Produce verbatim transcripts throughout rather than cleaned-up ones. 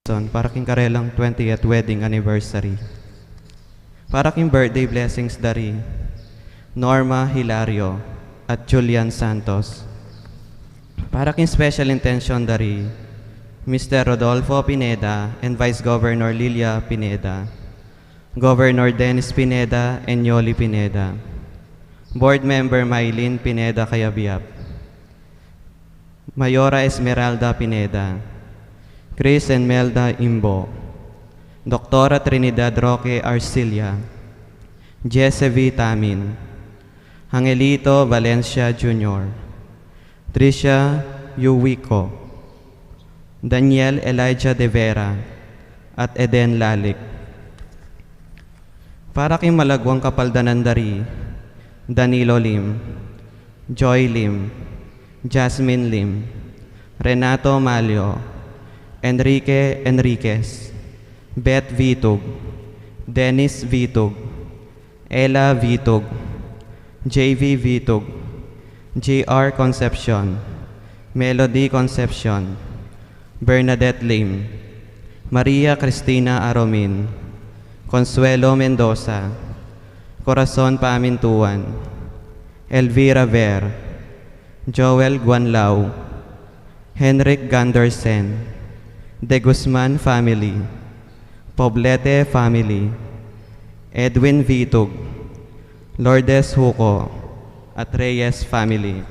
Son, para king karelang twentieth wedding anniversary. Para king birthday blessings dari Norma Hilario at Julian Santos. Para king special intention dari Mister Rodolfo Pineda and Vice Governor Lilia Pineda, Governor Dennis Pineda and Yoli Pineda, Board Member Mylene Pineda Cayabyab, Mayora Esmeralda Pineda, Chris and Melda Imbo, Doktora Trinidad Roque Arcilla, Jesse V. Tamin, Angelito Valencia Junior, Tricia Yuwico, Daniel Elijah De Vera, at Eden Lalic. Para king malagwang kapaldanan dari Danilo Lim, Joy Lim, Jasmine Lim, Renato Malio, Enrique Enriquez, Beth Vitug, Dennis Vitug, Ella Vitug, J V Vitug, J R Concepcion, Melody Concepcion, Bernadette Lim, Maria Cristina Aromin, Consuelo Mendoza, Corazon Pamintuan, Elvira Ver, Joel Guanlao, Henrik Gandersen, De Guzman family, Poblete family, Edwin Vitug, Lourdes Huco, at Reyes family.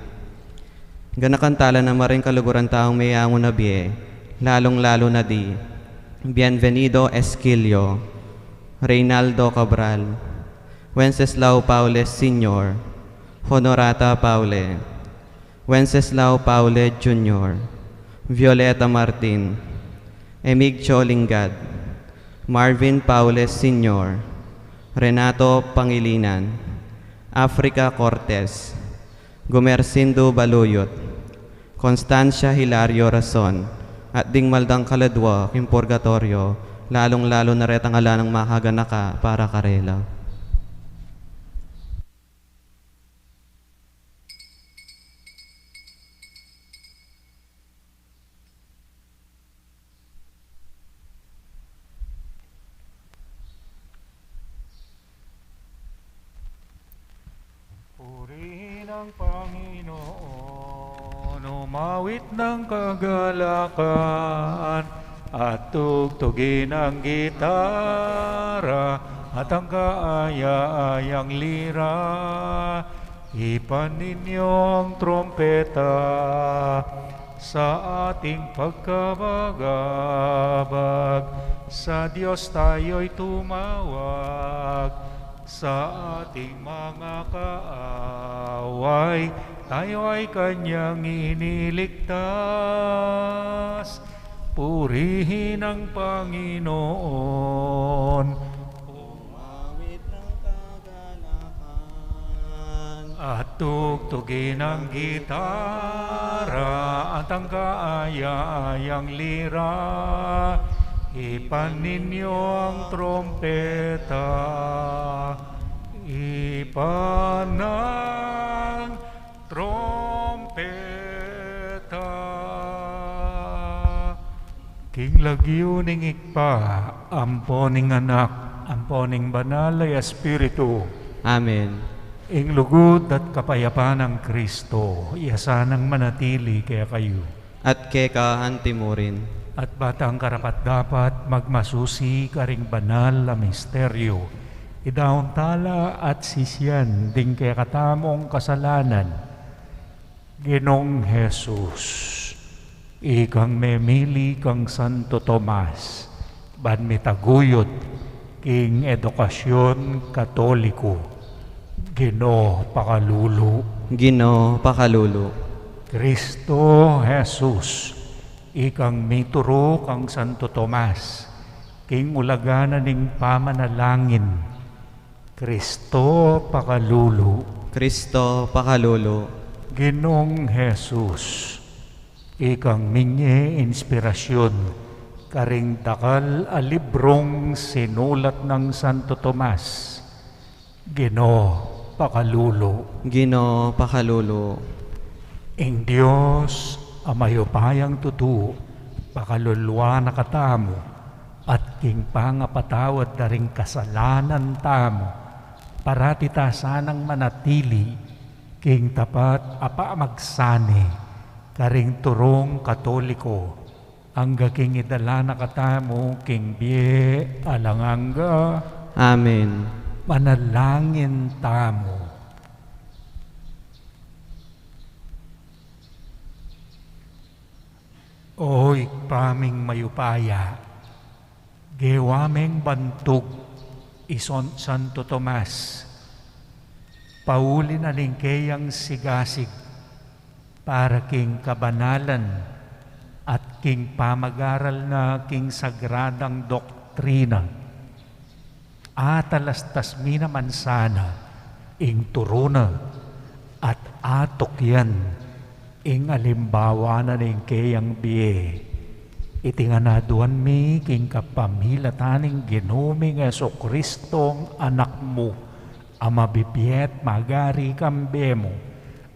Ganakan tala na maring kaluguran taung meyangu na bie, lalung-lalu na di Bienvenido Esquilio, Reynaldo Cabral, Wenceslao Paule Senior, Honorata Paule, Wenceslao Paule Junior, Violeta Martin, Emigdio Lingad, Marvin Paule Senior, Renato Pangilinan, Africa Cortez, Gumercindo Baluyot, Constancia Hilario Rason, at ding maldang kaladwa king purgatorio, lalung-lalu na retang ala nang makaganaka para karela. Purihin ang Panginoon, umawit ng kagalakan, at tugtugin ang gitara, at ang kaaya-ayang lira. Ipanin niyo ang trompeta sa ating pagkabagabag. Sa Diyos tayo'y tumawag, sa ating mga kaaway, tayo ay kanyang iniligtas. Purihin ang Panginoon. Umawit ng kagalakan. At tugtugin ang gitara at ang kaaya-ayang lira. Ipanin niyo ang trompeta. Ipan ang trompeta. King lagyu ning Ibpa, ampo ning Anak, ampo ning Banal a Espiritu. Amen. Ing lugud at kapayapan nang Kristo, iya sanang manatili kekayu. At keka anti mu rin. At ba tang karapat-dapat magmasusi karing banal a misteryo, idaun tala at sisian ding kekatamung kasalanan. Ginung Jesus, ikang memili kang Santo Tomas, ban mitaguyod king edukasyon Katoliko. Ginu, pakalulu. Ginu, pakalulu. Kristo Jesus, ikang mituru kang Santo Tomas king ulaga na ning pamanalangin. Kristo, pakalulu. Kristo, pakalulu. Ginung Jesus, ikang minye inspirasyon karing dakal a librung sinulat nang Santo Tomas. Ginu, pakalulu. Ginu, pakalulu. Ing Dios a mayupayang tutu, Pakaluluan na katamu, at king pangapatawad da ring kasalanan tamu, parati ta sanang manatili king tapat a pamagsani karing turung Katoliko, angga king idala na katamu king bie alang angga. Amen. Manalangin tamu. O Ibpa ming mayupaya, gewa meng bantug i San-, Santo Tomas, pauli na ning keyang sigasig para king kabanalan at king pamag-aral na king sagradang doktrina. Atalastas mi naman sana ing turu na at atukyan ing alimbawa na ning keyang bie. Iti ngan aduan mi king kapamilatan ning Ginu ming Jesucristo, Anak mu, a mabibie at magari kambe mu,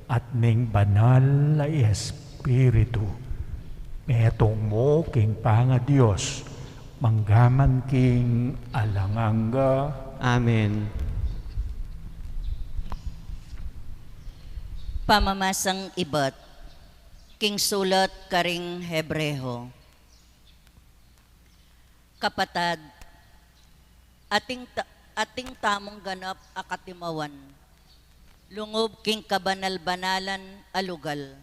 at ning Banal a Espiritu, metung mu king pangaDios, manggaman king alang angga. Amen. Pamamasang ibat king sulat karing Hebreo. Kapatad, ating ta-, ating tamung ganap a katimawan, lungub king kabanal-banalan a lugal,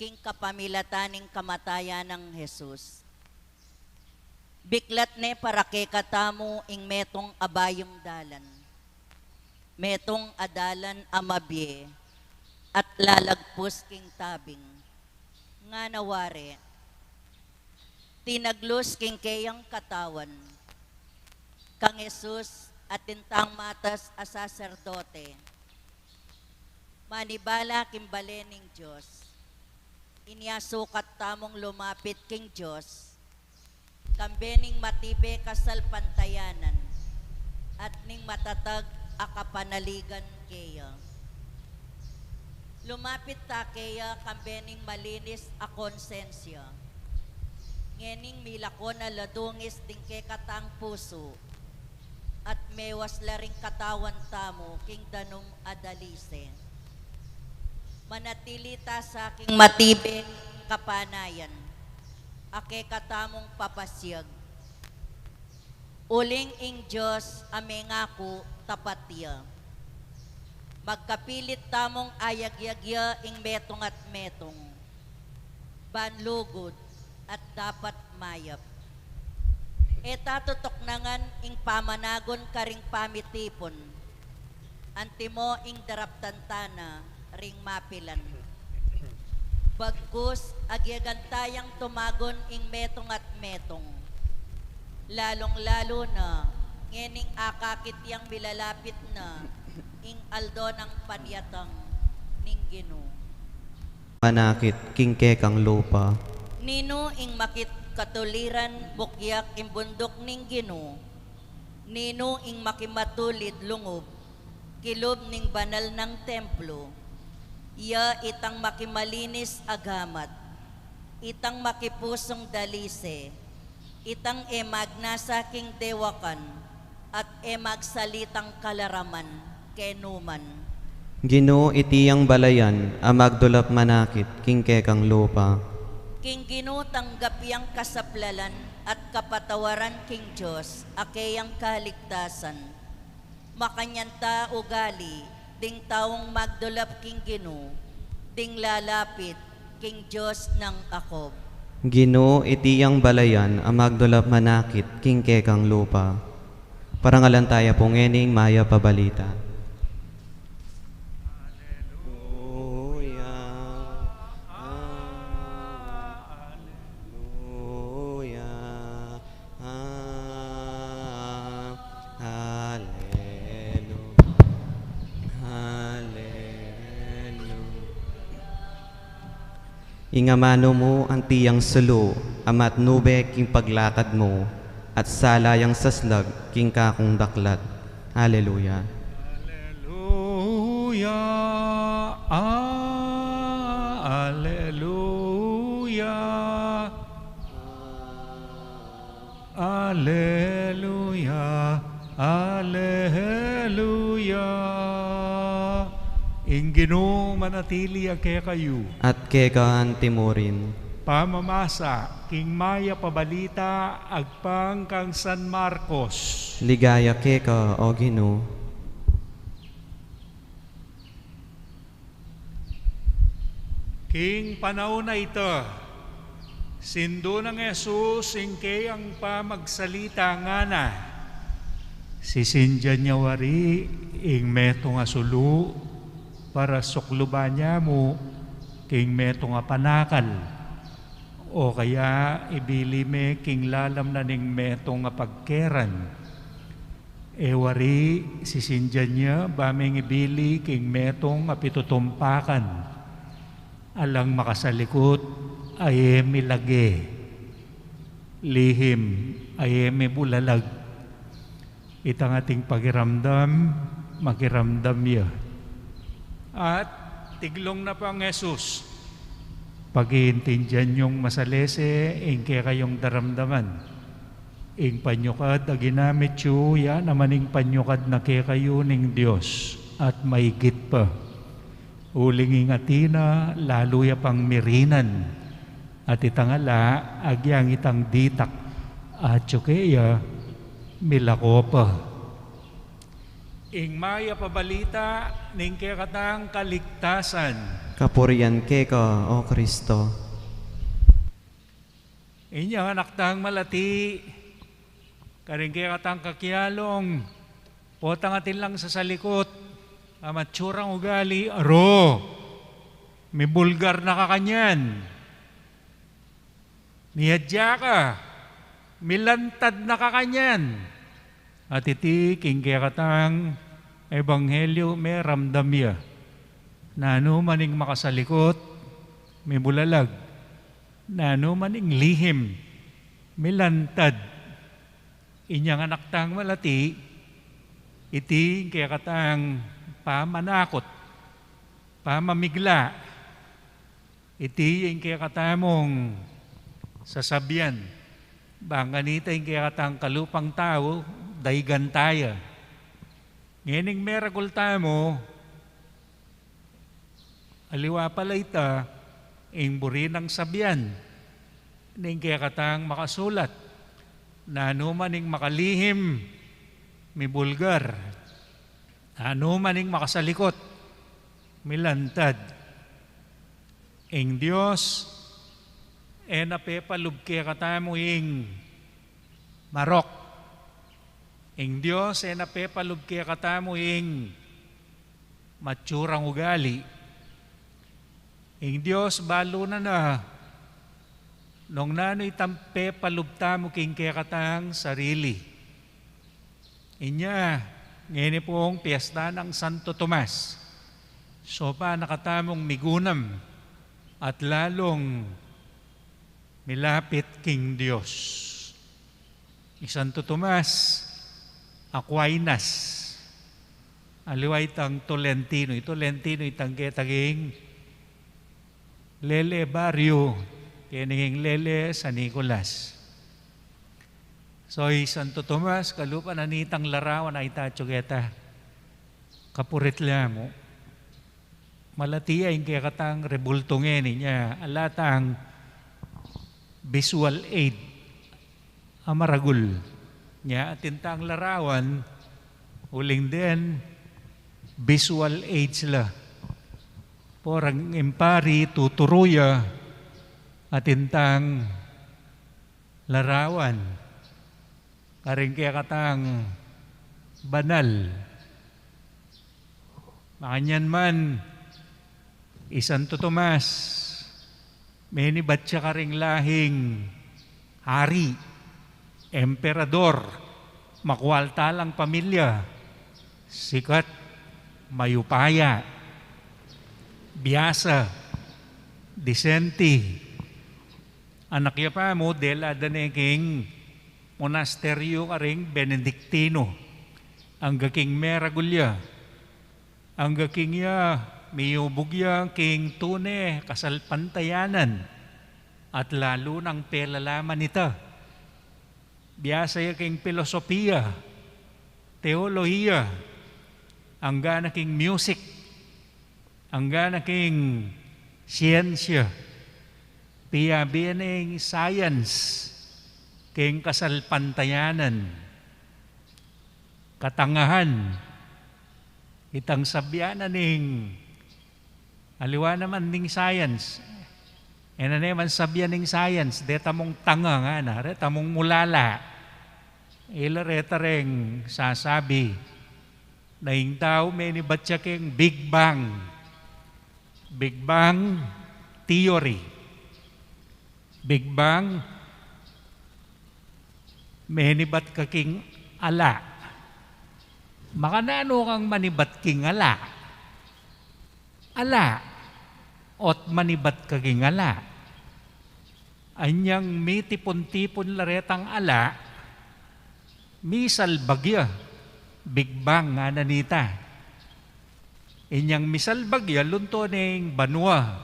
king kapamilatan ning kamatayan nang Jesus. Biklat ne para kekatamu ing metung a bayung dalan, metung a dalan a mabie at lalagpus king tabing, ngana wari, tinaglus king keyang katawan, kang Jesus atin tang matas a saserdote, manibala king bale ning Dios. Inya sukat tamung lumapit king Dios, kambe ning matibe kasalpantayanan at ning matatag a kapanaligan keya. Lumapit ta keya kambe ning malinis a konsensya, ngening milako na la dungis ding kekatang pusu, at mewas la ring katawan tamu king danum a dalise. Manatili ta sa king matibe kapanayan a kekatamung papasiag. Uling ing Dios a mengaku tapat ya. Magkapilit tamung ayagyag ya ing metung at metung, ban lugud at dapat mayap. E ta tutuknangan ing pamanagun karing pamitipun, antimo ing daraptan ta na ring mapilan. Bagkus, agyagan tayang tumagun ing metung at metung, lalung-lalu na ngening akakit yang milalapit na ing aldo nang panyatang ning Ginu. Manakit king kekang lupa. Ninu ing makit katuliran bukyak ing bunduk ning Ginu? Ninu ing makimatulid lungub kilub ning banal nang templo? Iya itang makimalinis a gamat, itang makipusung dalise, itang e magnasa king dewakan, at e magsalitang kalaraman kenu man. Ginu, iti yang balayan a magdulap manakit king kekang lupa. King Ginu tanggap yang kasaplalan at kapatawaran king Dios a keyang kaligtasan. Makanyan ta ugali ding taung magdulap king Ginu, ding lalapit king Dios nang Jacob. Ginu, iti yang balayan a magdulap manakit king kekang lupa. Parangalan taya pu ngening mayap a balita. Aleluya. Ah, aleluya. Ah, alelu-, alelu-. Ing amanu mu anti yang sulu a matnube king paglakad mu, at sala yang saslag king kakung daklat. Aleluya. Ah, aleluya. Aleluya, aleluya. Ing Ginu manatili ya kekayu. At keka antimurin. Pamamasa king Mayap a Balita agpang kang San Marcos. Ligaya keka, O Ginu. King panaun a ita, sindu nang Jesus ing keyang pamagsalita, ngana, sisindian ye wari ing metung a sulu para sukluban ya mu king metung a panakal, o kaya ibili me king lalam na ning metung a pagkeran. E wari sisindian ye ba meng ibili king metung a pitutumpakan. Alang makasalikut a e milage, lihim a e mibulalag. Itang ating pakiramdam, makiramdam ye. At tiglung na pang Jesus, pakiintindian yung masalese ing kekayung daramdaman. Ing panyukad a ginamit yu, ya naman ing panyukad na kekayu ning Dios, at maigit pa. Uling ing atin a lalu ya pang mirinan, at itang ala agyang itang ditak, atyu keya milako pa. Ing Mayap a Balita ning kekatang kaligtasan. Kapurian keka, O Kristo. Inyang anak tang malati, karing kekatang kakialung, potang atin lang sasalikut a matsurang ugali, aro, mibulgar na ka kanyan, miyadya ka, milantad na ka kanyan. At iti king kekatang ebanghelyu meramdam ya. Nanu man ing makasalikut, mibulalag. Nanu man ing lihim, milantad. Inyang anak tang malati, iti ing kekatang pamanakut, pamamigla. Iti ing kekatamung sasabian. Bang kanita ing kekatang kalupang tau, daigan taya. Ngening meragul tamu, aliwa pala ita, ing buri nang sabian ning kekatang makasulat. Nanu man ing makalihim, mibulgar. Nanu man ing makasalikut, milantad. Ing Dios e na pepalub kekatamu ing marok. Ing Dios e na pepalub kekatamu ing matsurang ugali. Ing Dios balu na na nung nanu itang pepalub tamu king kekatang sarili. Inya, ngeni pung piesta nang Santo Tomas. Saupan na katamung migunam at lalung milapit king Dios. I Santo Tomas Aquinas, aliwa itang Tolentino. I Tolentino itang ketang lele barrio, keni king lele San Nicolas. So, i Santo Tomas, kalupa na nitang larawan a itatsu keta. Kapurit la mu. Malati ya ing kekatang rebultu ngeni, inya ala tang visual aid a maragul. Inya atin tang larawan, uling den visual aids la. Porang impari tuturu ya, atin tang larawan karing kekatang banal. Makanyan man, i Santo Tomas, menibat ya karing lahing hari, emperador, makualta lang pamilya, sikat, mayupaya, biasa, disenti. Anak ya pa mu, dela da ne king monasteryo karing Benediktino. Angga king meragul ya. Angga king ya, miyubug ya king tune kasalpantayanan, at lalu nang pelalaman ita. Biasa ya king pilosopiya, teolohiya, angga na king music, angga na king siyensya, piyabi ya ning science king kasalpantayanan, katangahan, itang sabyan na ning aliwa naman ning science. E na ne man sabyan ning science, deta mung tanga ngana, reta mung mulala. Ila reta reng sasabi na ing tau menibat ya king Big Bang. Big Bang theory. Big Bang, menibat ka king ala. Makananu kang manibat king ala? Ala, ot manibat ka king ala. Anyang mitipun-tipun la retang ala, misalbag ya, Big Bang ngana nita. Inyang misalbag ya, lunto ne ing banua,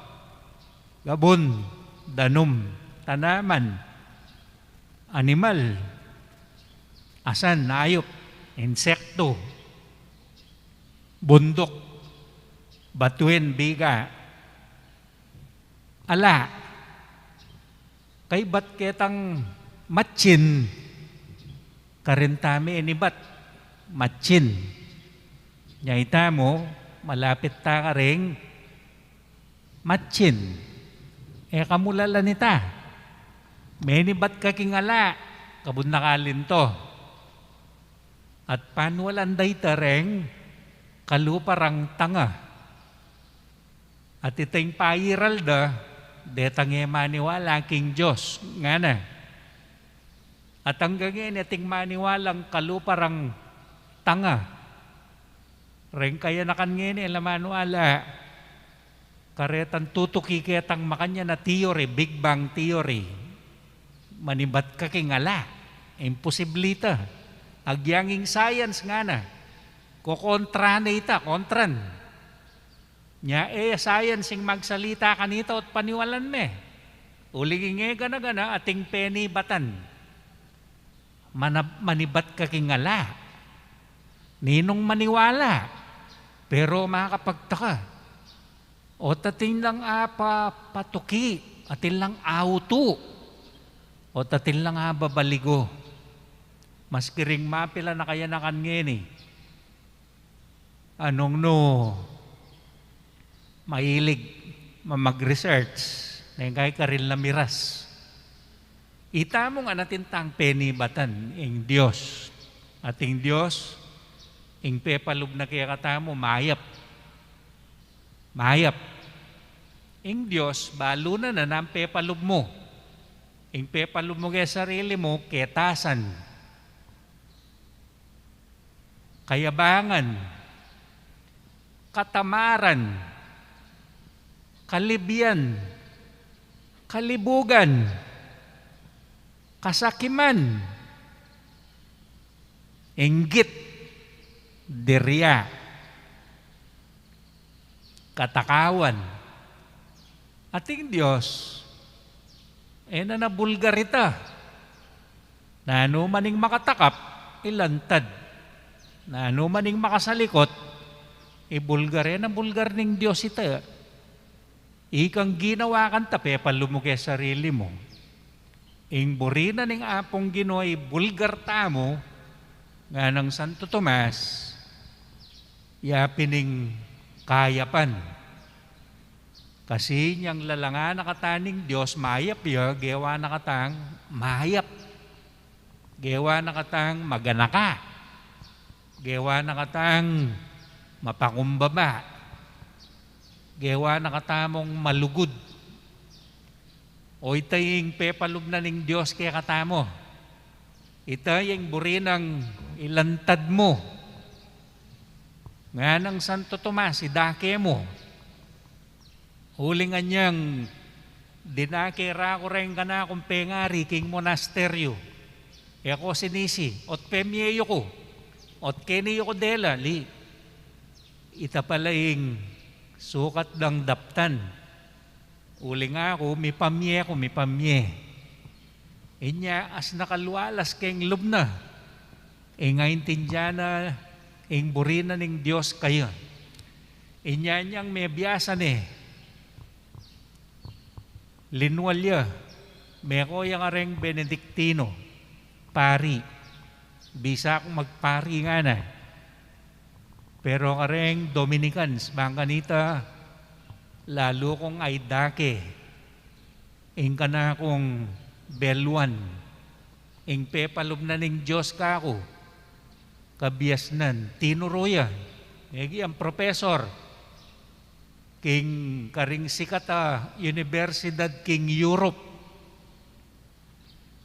gabun, danum, tanaman, animal, asan, ayup, insektu, bunduk, batuin, biga, ala. Kaybat ketang matsin, karin ta menibat, matsin. Nya ita mu, malapit ta karing matsin. E ka mulalan ita. Menibat ka king ala, kabud na kalinto. At panualan da ita reng kalupa rang tanga. At ita ing pairal da, detang e maniwala king Dios, ngana. At anggang ngeni ating maniwalang kalupa rang tanga. Reng kayanakan ngeni, e la maniwala. Karetang tutuki ketang makanyan a theory, Big Bang theory. Manibat ka king ala. Imposible ita. Agyang ing science ngana, kokontra ne ita, kontran. Nya e science ing magsalita kanita ot paniwalan me. Uling ing e gana-gana ating penibatan. Mana-, manibat ka king ala. Ninung maniwala? Pero makapagtaka. Ot atin lang apapatuki, atin lang autu, ot atin lang ababaligo. Maski ring mapilan a kayanakan ngeni, anung nu mailig mamag-research, neng kay karin la miras. Ita mu ngan atin tang penibatan, ing Dios. At ing Dios, ing pepalub na kekatamu, mayap. Mayap. Ing Dios, balu na na nang pepalub mu. Ing pepalub mu ke sarili mu, ketasan, kayabangan, katamaran, kalibian, kalibugan, kasakiman, inggit, dirya, katakawan. Ating Dios, e na nabulgar ita. Nanu man ing makatakap, ilantad. Nanu man ing makasalikut, ibulgar. E na bulgar ning Dios ita. Ikang ginawa kanta, pepalub mu ke sarili mu. Ing buri na ning Apung Ginu, ibulgar tamu, nganang Santo Tomas, ya pin ing kayapan. Kasi inyang lalangan na kata ning Dios, mayap ya, gewa na katang mayap. Gewa na katang maganaka. Gewa na katang mapakumbaba. Gewa na katamung malugud. O ita ing pepalub na ning Dios kekatamu. Ita ing buri nang ilantad mu. Nganang Santo Tomas, idake mu. Uling anyang dinake ra ku reng kanakung pengari king monasteryo. E ku sinisi, ot pemie yu ku, ot keni yu ku dela, ali. Ita pala ing sukat dang daptan. Uling aku, mipamie ku, mipamie. Inya, as nakalwalas keng lub na, ing aintindian na ing buri na ning Dios kaya. Inya, inyang mebiasa ne, linwal ya, meko ya kareng Benediktino, pari, bisa kung magpari ngana. Pero kareng Dominicans, bang kanita, lalu kung ay dake, ing kanakung beluan, ing pepalub na ning Dios kaku, kabiasnan, tinuru ya, megi yang professor, king karing sikat a universidad king Europe,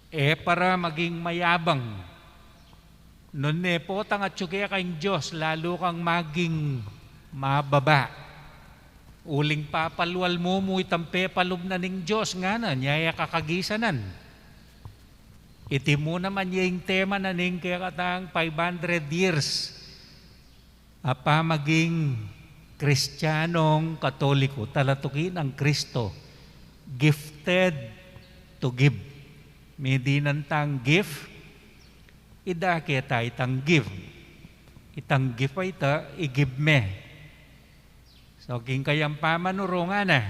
e para maging mayabang. Nune potang atyu keka ing Dios, lalu kang maging mababa. Uling papalwal mu mu itang pepalub na ning Dios ngana, nya e kakagisanan. Iti mu naman ya ing tema na ning kekatang five hundred years a pamaging Kristianong Katoliko, talatuki nang Kristo, gifted to give. Midinan tang gift, idake ta itang give. Itang gift a ita, i-give me. So, king kayang pamanuru ngana,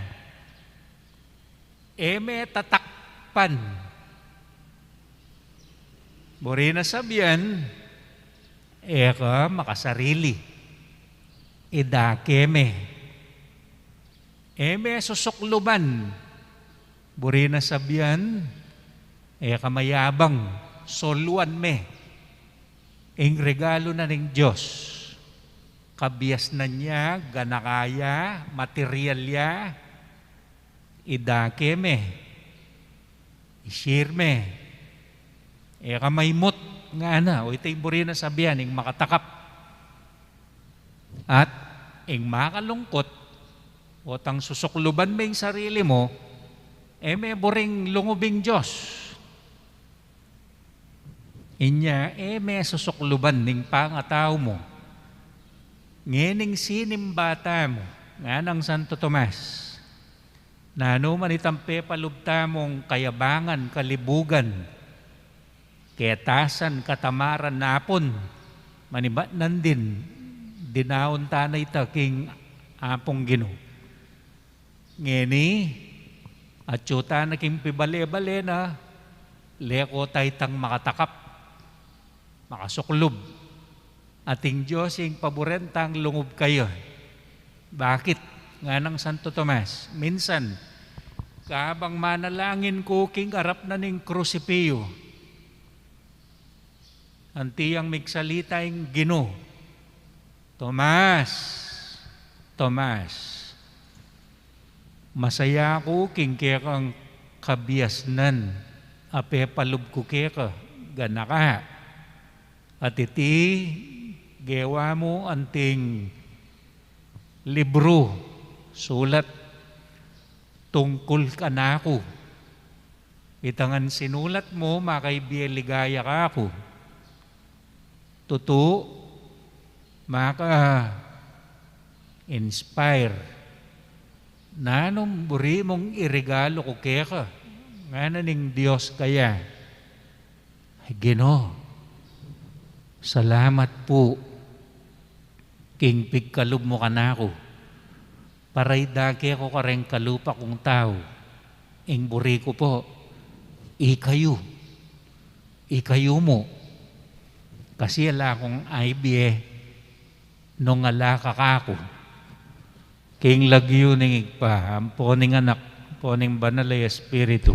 e me tatakpan. Buri na sabian, e ka makasarili. Idake me. E me susukluban. Buri na sabian, e ka mayabang. Soluan me. Ing regalu na ning Dios. Kabiasnan ya, ganaka ya, material ya, idake me, i-share me. E ka maimut ngana, o iti ing buri na sabian, ing makatakap. At ing makalungkut, potang susukluban me ing sarili mu, e me buring lungub ing Dios. Inya, e me susukluban ning pangatau mu. Ngening sinimba tamu, nganang Santo Tomas, nanu man itang pepalub tamung kayabangan, kalibugan, ketasan, katamaran, apun, manibat nandin, dinaun ta na ita king Apung Ginu. Ngeni, atyu ta na king pibale-bale na, leko ta itang makatakap, makasuklub. Ating Dios ing paburen tang lungub kaya. Bakit? Nganang Santo Tomas, minsan, kabang manalangin ku king arap na ning krusipiyu, anti yang migsalita ing Ginu, "Tomas, Tomas, masaya ku king kekang kabiasnan a pepalub ku keka, ganaka. At iti, gewa mu anting libru, sulat tungkul kanaku. Ita ngan sinulat mu, makaibie ligaya kaku. Tutu, maka-inspire. Nanung buri mung iregalu ku keka?" Ngana ning Dios kaya, "Ginu, salamat pu king pigkalub mu kanaku. Para idake ku kareng kalupa kung tau, ing buri ku pu, ikayu, ikayu mu. Kasi ala kung aibie nung ala ka kaku." King lagyu ning Ibpa, ampo ning Anak, ampo ning Banal a Espiritu.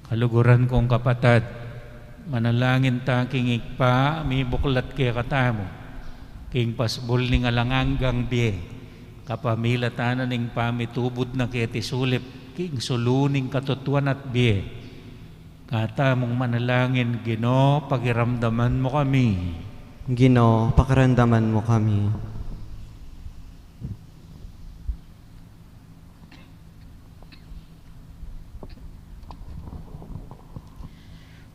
Kaluguran kung kapatad, manalangin ta king Ibpa mibuklat kekatamu king pasbul ning alang anggang bie, kapamilatan na ning pamitubud na keti sulip king sulu ning katutuan at bie. Katamung manalangin. Ginu, pakiramdaman mu kami. Ginu, pakiramdaman mu kami.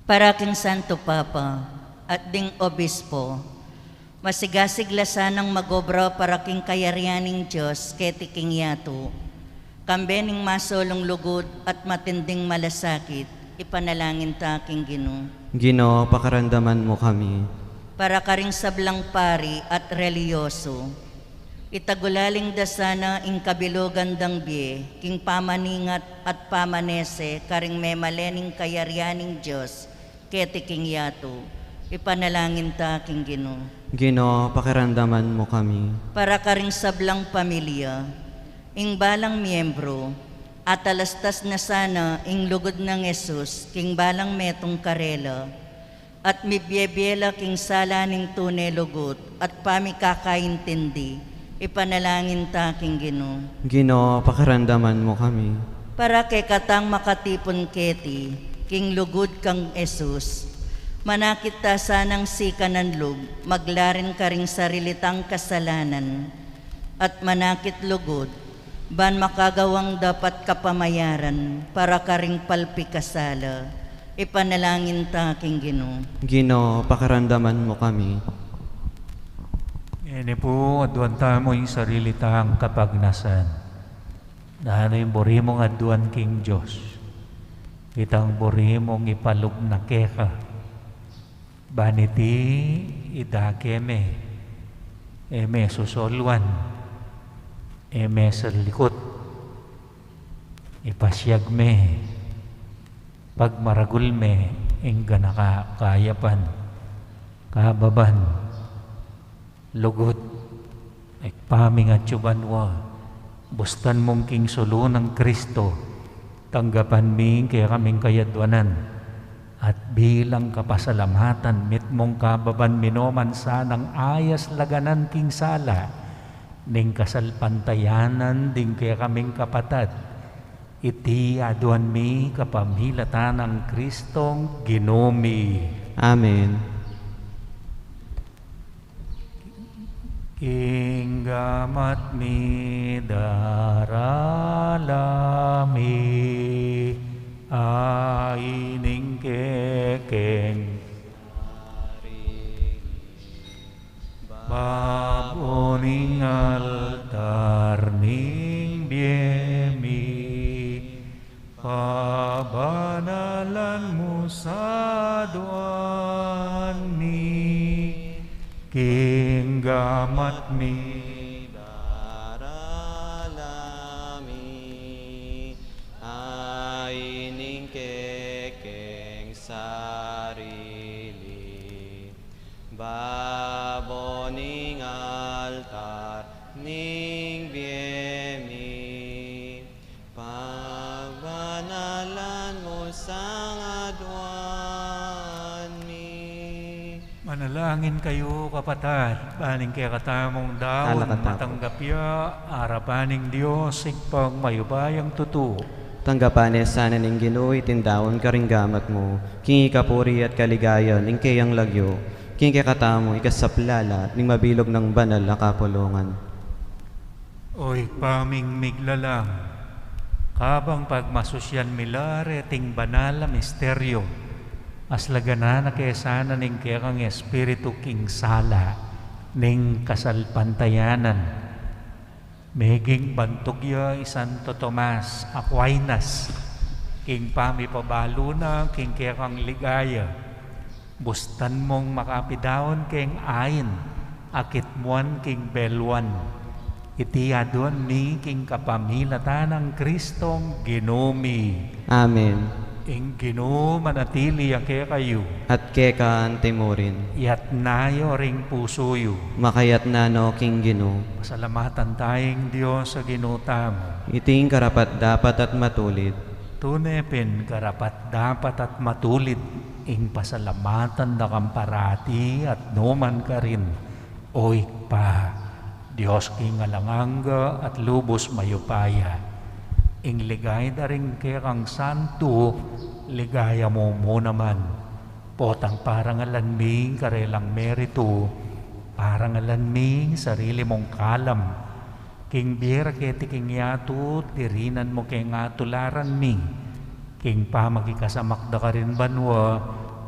Para king Santo Papa at ding Obispo, masigasig la sanang magobra para king kayarian ning Dios keti king yatu. Kambe ning masulung lugud at matinding malasakit, ipanalangin ta king Ginu. Ginu, pakiramdaman mu kami. Para karing sablang pari at relihiyoso, itagulaling da sana ing kabilugan dang bie king pamaningat at pamanese karing memalen ning kayarian ning Dios keti king yatu. Ipanalangin ta king Ginu. Ginu, pakiramdaman mu kami. Para karing sablang pamilya, ing balang miyembro, atalastas na sana ing lugud nang Jesus king balang metung karela, at mibie-bie la king sala ning tune lugud at pamikakaintindi, ipanalangin ta king Ginu. Ginu, pakiramdaman mu kami. Para kekatang makatipun keti king lugud kang Jesus, manakit ta sanang sikanan lub maglarin karing sarili tang kasalanan, at manakit lugud ban makagawang dapat kapamayaran para karing palpikasala, ipanalangin ta king Ginu. Ginu, pakiramdaman mu kami. Ini pu, aduan tamu ing sarili tang kapagnasan. Nanu ing buri mung aduan king Dios? Itang buri mung ipalub na keka. Ban iti idake me, e me susoluan, e me salikut, ipasiag me, pagmaragul me ing ganaka, kayapan, kababan, lugud, e paming atyu banua, bustan mung king sulu nang Kristo, tanggapan mi ing kekaming kayaduanan, at bilang kapasalamatan mitmung kababan mi no man sanang ayas laganan king sala ning kasalpantayanan ding kekaming kapatad. Iti aduan mi kapamilatan nang Kristong Ginu mi. Amen. King gamat mi darala mi, a ining kekeng babo ning altar ning bie mi. Pabanalan mu sa aduan mi, king gamat mi darala mi, a ining kekeng sarili, babo ning altar ning bie mi. Pagbanalan mu sang aduan mi. Manalangin kayu, kapatad, ban ing kekatamung daun matanggap ya arapan ning Dios Ibpang mayupayang tutu. Tanggapan ne sana ning Ginu iting daun karing gamat mu, king ikapuri at kaligayan ning keyang lagyu, king kekatamu ikasaplala ning mabilug nang banal a kapulungan. O Ibpa ming miglalang, kabang pagmasusyan mi la reting banal a misteryo, aslagan na ke sana ning kekang Espiritu king sala ning kasalpantayanan. Meging bantug ya i Santo Tomas Aquinas king pamipabalu na king kekang ligaya. Bustan mung makapidaun keng ain a kitmuan king beluan. Iti aduan mi king kapamilatan nang Kristong Ginu mi. Amen. Ing Ginu manatili ya kekayu. At keka anti mu rin. Iyatas yu ring pusu yu. Makayatas no king Ginu. Pasalamatan taya ing Dios a Ginu tamu. Iti ing karapat-dapat at matulid. Tune pin karapat-dapat at matulid ing pasalamatan da kang parati at nu man karin, O Ibpa, Dios king alang angga at lubus mayupaya. Ing ligaya da ring kekang santu, ligaya mu mu naman. Potang parangalan mi ing karelang meritu, parangalan mi ing sarili mung kalam. King bie ra keti king yatu, dirinan mu keng atularan mi. King pamagkasamak da karin banua,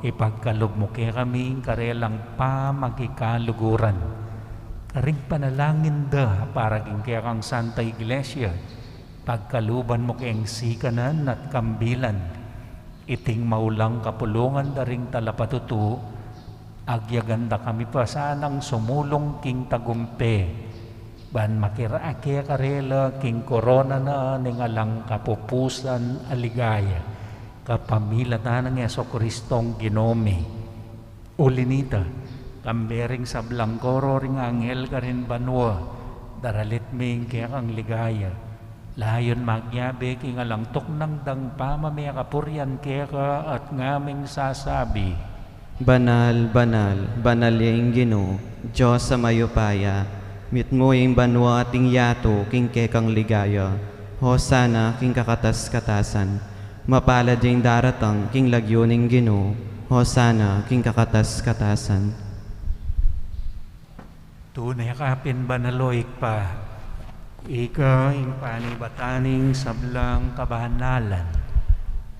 ipagkalub mu kekami ing karelang pamagkaluguran. Karing panalangin da para king kekang Santa Iglesia, Pagkaluban mu keng sikanan at kambilan iting maulang kapulungan da ring talapatutu, agyagan da kami pa sanang sumulung king tagumpe, ban makirake karela king korona na ning alang kapupusan a ligaya, kapamilatan nang Jesu Kristong Ginu mi. Uli nita, kambe ring sablang koro ring anghel karin banua, daralit mi ing kekang ligaya. Layun magyabe king alang tuknang dang pamamekapurian keka at ngaming sasabi, Banal, banal, banal ya ing Ginu, Dios a mayupaya. Mitmu ing banua at ing yatu king kekang ligaya. Hosana king kakatas-katasan. Mapalad ya ing daratang king lagyu ning Ginu. Hosana king kakatas-katasan. Tune ka pin banal, o Ibpa, ika ing panibatan ning sablang kabanalan.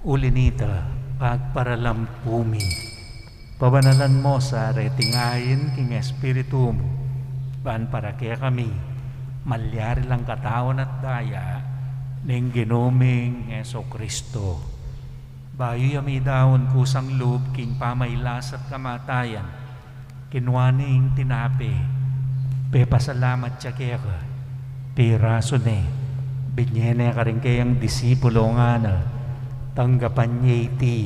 Uli nita, pagparalampu mi, pabanalan mu sa reting ain king Espiritu mu, ban para kekami malyari lang katawan at daya ning Ginu ming Jesu Kristo. Bayu ya midaun kusang lub king pamailas at kamatayan, kinua ne ing tinape, pepasalamat ya keka, pirasu ne, binye ne karing keyang disipulo, ngana, tanggapan ye iti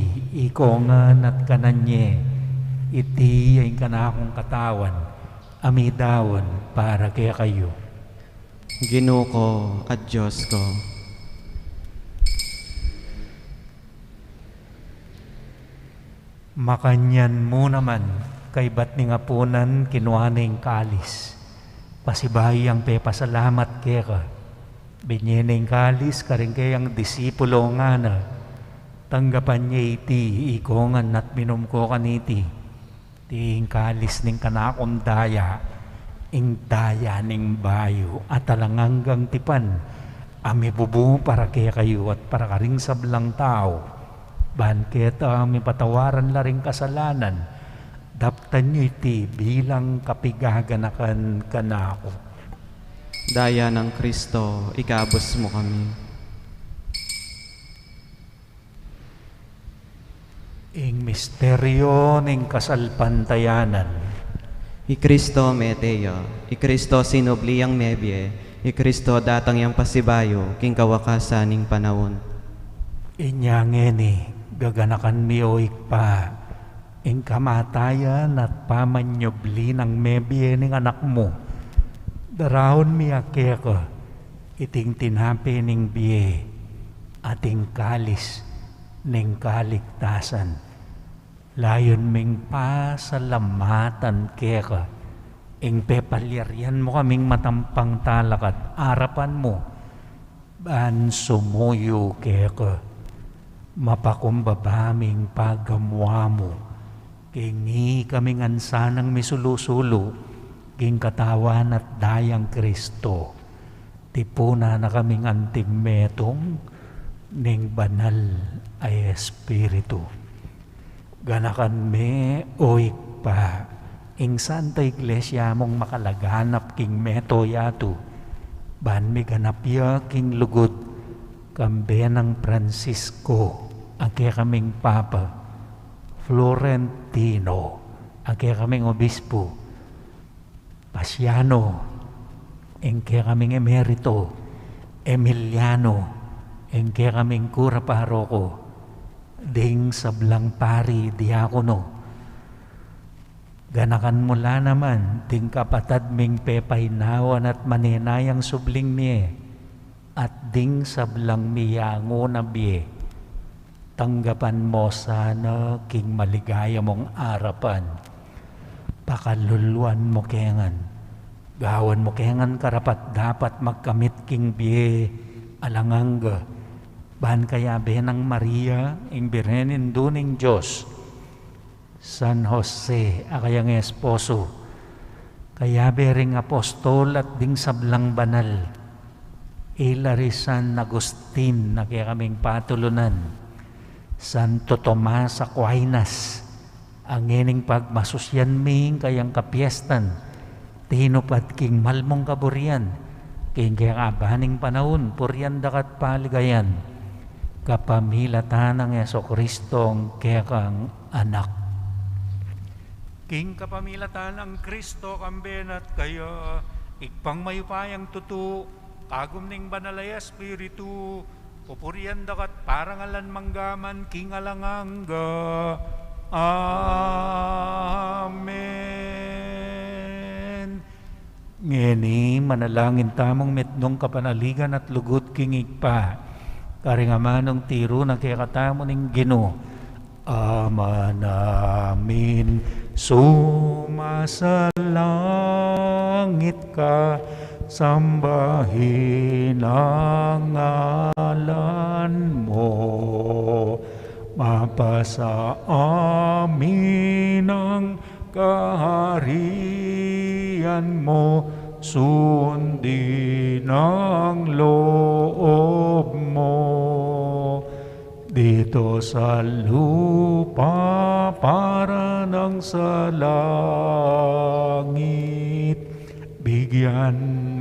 ikongan at kanan ye, iti ya ing kanakung katawan a midaun para kekayu. Ginu ku at Dios ku. Makanyan mu naman, kaibat ning apunan, kinua ne ing kalis, pasibayu yang pepasalamat keka, binye ne ing kalis karing keyang disipulo, ngana, tanggapan ye iti ikongan at minum ko kaniti, iti ing kalis ning kanakung daya, ing daya ning bayu at alang anggang tipan, a mibubu para kekayu at para karing sablang tau, ban keta mipatawaran la ring kasalanan. Daptan yu iti bilang kapigaganakan kanaku. Daya nang Kristo, ikabus mu kami. Ing misteryu ning kasalpantayanan. I Kristo mete ya, i Kristo sinubli yang mebie, i Kristo datang yang pasibayu king kawakasan ning panaun. Inya ngeni, gaganakan mi, o Ibpa, ing kamatayan at pamanyubli nang mebie ning Anak mu. Daraun mi keka iting tinape ning bie at ing kalis ning kaligtasan. Layun ming pasalamatan keka ing pepalyarian mu kaming matampang talakad arapan mu, ban sumuyu keka. Mapakumbaba ming pagamu-amu king ikami ngan sanang misulu-sulu king katawan at dayang Kristo. Tipunan na kaming anting metung ning Banal a Espiritu. Ganakan me, o Ibpa, ing Santa Iglesia mung makalaganap king meto yatu, ban miganap ya king lugud, kambe nang Francisco a kekaming Papa, Florentino a kekaming Obispo, Pasiano, ing kekaming emerito, Emiliano, ing kekaming kura paroko, ding sablang pari, diakono. Ganakan mu la naman ding kapatad ming pepainawan at manenayang subling mie, at ding sablang miyangu na bie. Tanggapan mu sana king maligaya mung arapan. Pakaluluan mu ke ngan. Gawan mu ke ngan karapat-dapat magkamit king bie alang angga. Ban kayabe nang Maria, ing Birhen Indu ning Dios, San Jose a kayang esposo, kayabe ring apostol at ding sablang banal, ila ri San Agustin a kekaming patulunan, Santo Tomas Aquinas, a ngening pagmasusyan mi ing kayang kapiestan, tinupad king mal mung kaburian, King kekaban ning panaun, purian da ka at paligayan, kapamilatan nang Jesucristong kekang Anak. King kapamilatan nang Kristo, kambe na at kaya, Ibpang mayupayang tutu, kagum ning Banal a Espiritu, pupurian da ka at parangalan mangga man king alang angga. Amen. Ngeni, manalangin tamung mitmung kapanaligan at lugud king Ibpa, karing amanung tiru na kekatamu ning Ginu. Ama namin, sumasalangit ka, sambahin ang ngalan mo. Mapasa amin ang kaharian mo, sundin ang loob mo dito sa lupa para nang sa langit. Bigyan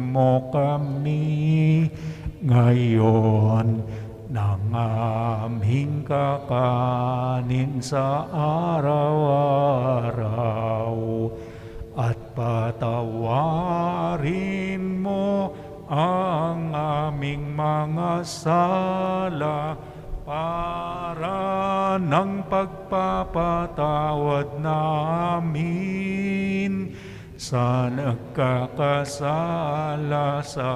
mo kami ngayon ng aming kakanin sa araw-araw, at patawarin mo ang aming mga sala, para ng pagpapatawad namin sa nagkakasala sa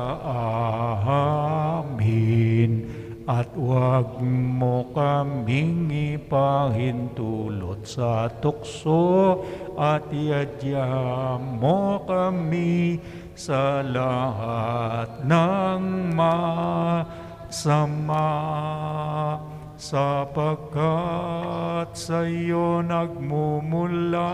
amin, at huwag mo kaming ipahintulot sa tukso, at iadya mo kami sa lahat ng masama, sapagkat sa iyo nagmumula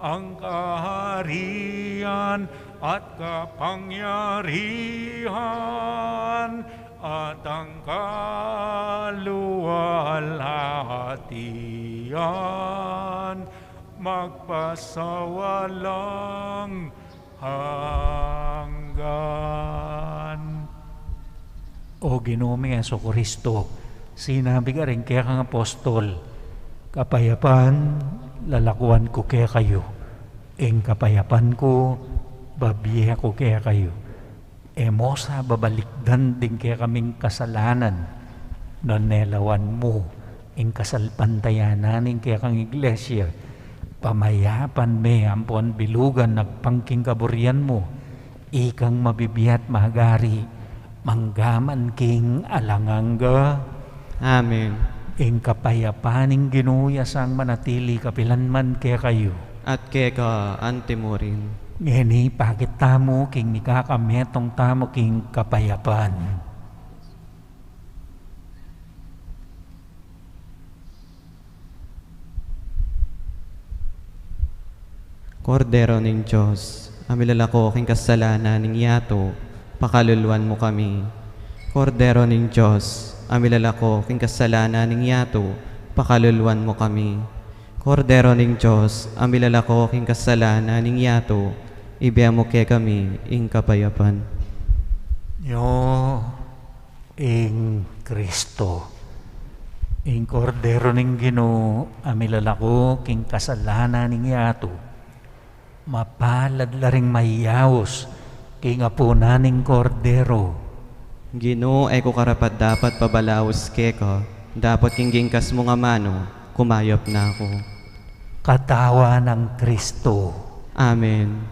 ang kaharian at kapangyarihan at ang kaluwalhatian magpasawalang hanggan. O Ginu ming Jesucristo, sinabi ka ring kekang apostol, "Kapayapan lalakuan ku kekayu, ing kapayapan ku babie ku kekayu." E mo sa babalikdan ding kekaming kasalanan, nune lawan mu ing kasalpantayanan ning kekang Iglesia, pamayapan me ampon bilugan agpang king kaburian mu. Ikang mabibie at magari, mangga man king alang angga. Amen. Ing kapayapan ning Ginu ya sang manatili kapilan man kekayu. At keka antimurin. Ngeni, pakit tamu king mikakametung tamu king kapayapan. Kordero ning Dios, a milalako king kasalanan ning yatu, pakaluluan mu kami. Kordero ning Dios, a milalako king kasalanan ning yatu, pakaluluan mu kami. Kordero ning Dios, a milalako king kasalanan ning yatu, ibie mu kekami ing kapayapan. Yo ing Kristo, ing Kordero ning Ginu, a milalako king kasalanan ning yatu. Mapalad la ring mayaus king apunan ning Kordero. Ginu, e ku karapat-dapat pabalaus keka, dapot king gingkas mung amanu, kumayap na ku. Katawan nang Kristo. Amen.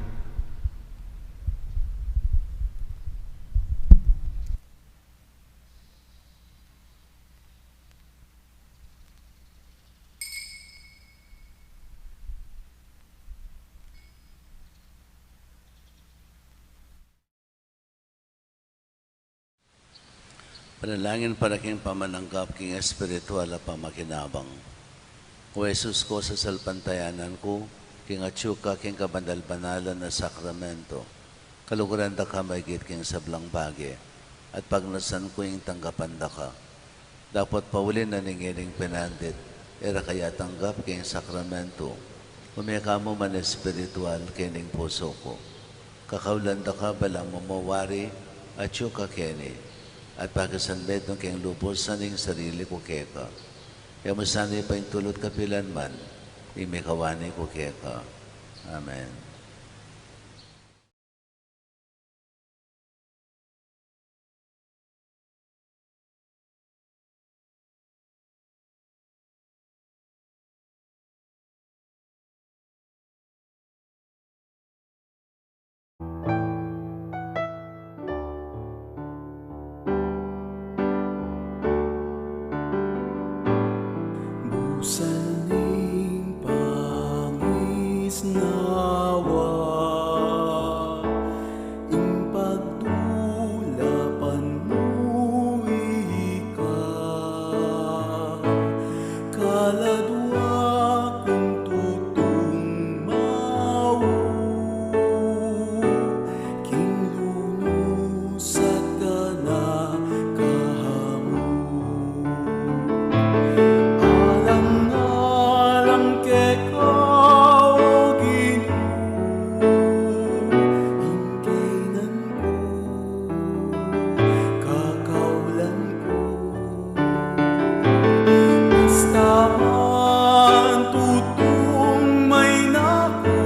Panalangin para king pamananggap king espiritual a pamakinabang. O Jesus ku, sasalpantayanan ku king atyu ka king kabanal-banalan a sakramento. Kaluguran da ka maigit king sablang bage, at pagnasan ku ing tanggapan da ka. Dapot pauli na ning ining pinandit, e ra ka ya tanggap king sakramento, ume ka mu man espiritual king pusu ku. Kakaulan da ka, balang mamawari, atyu ka keni, at pakasanmetung keng lubus ing sarili ku keka. E mu sana ipaintulut kapilan man ing mikawani ku keka. Amen. Busan ning pangisnawa, ing pagdulapan mu ika, kaladwa kung tutung mau, king lunus at ganaka mu. Alang-alang keka, O Ginu, ing kaynan ku, kakaulan ku. Basta man tutung mayna ku,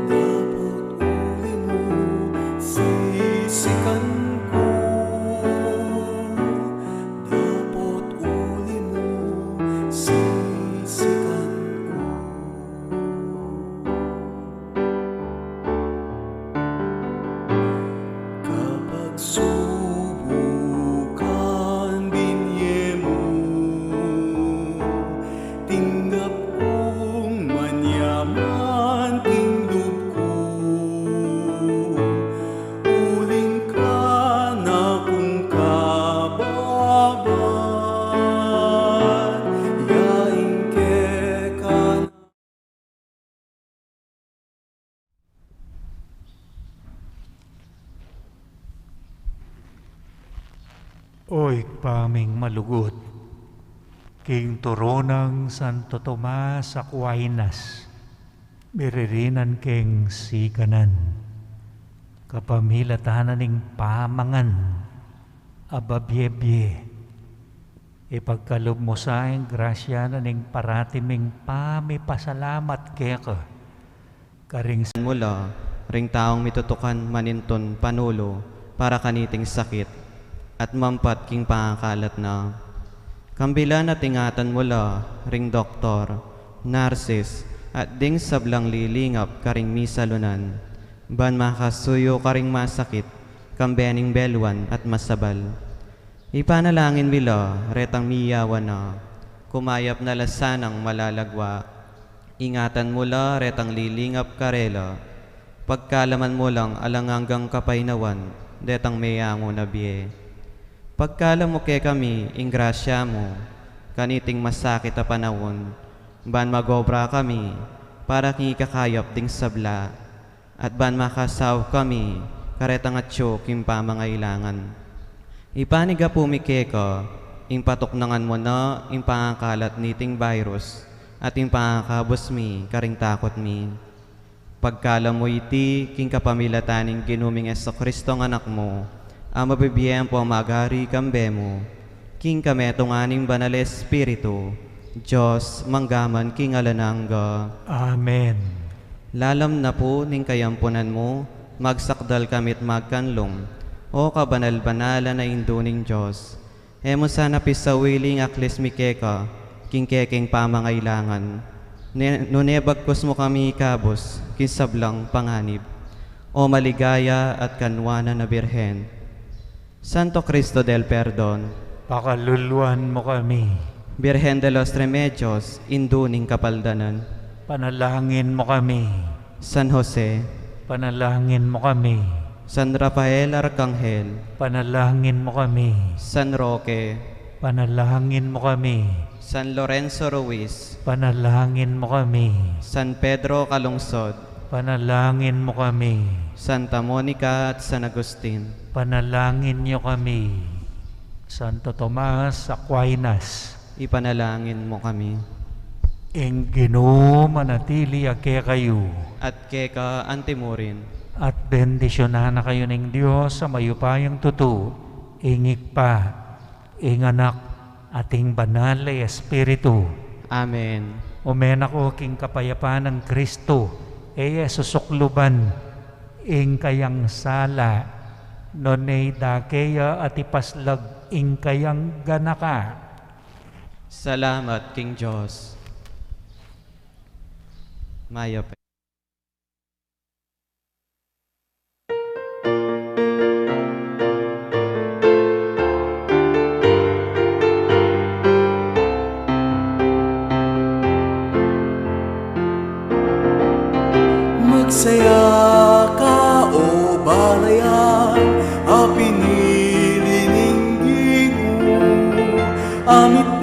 dapot uli mu sisikan ku, dapot uli mu sisikan ku. Kapag subukan binye mu, tinggap kung manyaman king lub ku, uling ka na kung kababan, yaing keka na. O Ibpa ming malugud, king turu nang Santo Tomas Aquinas, miririnan keng sikanan, kapamilatan na ning pamangan a babie-bie, ipagkalub mu sa ing grasya na ning parati ming pamipasalamat keka, karing mu la ring taung mitutukan manintun panulu para kaniting sakit, at mampat king pangakalat na. Kambilan at ingatan mu la ring doktor, narsis, at ding sablang lilingap karing misalunan, ban makasuyu karing masakit, kambe ning beluan at masabal. Ipanalangin mi la retang miyawan na, kumayap na la sanang malalagwa. Ingatan mu la retang lilingap karela, pagkalaman mu lang alang anggang kapaynawan detang meyangu na bie. Pagkalam mu kekami ing grasya mu kaniting masakit a panaun, ban magobra kami para king ikakayap ding sabla, at ban makasaup kami karetang atyu king pamangailangan. Ipanigapu mi keka ing patuknangan mu na ing pangakalat niting virus at ing pangakabus mi karing takut mi. Pagkalam mu iti king kapamilatan ning Ginu ming Jesucristo a Anak mu, a mabibie ampo magari kambe mu, king kametungan ning Banal Espiritu, Dios, mangga man king alang angga. Amen. Lalam na pu ning kayampunan mu, magsakdal kami't magkanlung, O kabanal-banalan a Indu ning Dios. E mu sana pisawili ing aklis mi keka king kekeng pamangailangan, ne-, nune bagkus mu kami ikabus king sablang panganib, O maligaya at kanwanan a Birhen. Santo Cristo del Perdon, pakaluluan mu kami. Birhen de los Remedios, Indu ning Kapaldanan, panalangin mu kami. San Jose, panalangin mu kami. San Rafael Arkanghel, panalangin mu kami. San Roque, panalangin mu kami. San Lorenzo Ruiz, panalangin mu kami. San Pedro Calungsod, panalangin mu kami. Santa Monica at San Agustin, panalangin niyo kami. Santo Tomas Aquinas, ipanalangin mu kami. Ing Ginu manatili ya kekayu. At keka antimurin. At bendisyunan na kayu ning Dios a mayupayang tutu, ing Ibpa, ing Anak, at ing Banal a Espiritu. Amen. Ume na ko king kapayapan nang Kristo, e ye susukluban ing kayang sala, nune idake ya at ipaslag ing kayang ganaka. Salamat king Dios. Mayap. Magsaya ka, o balayan a pinili ning Ginu, a mit-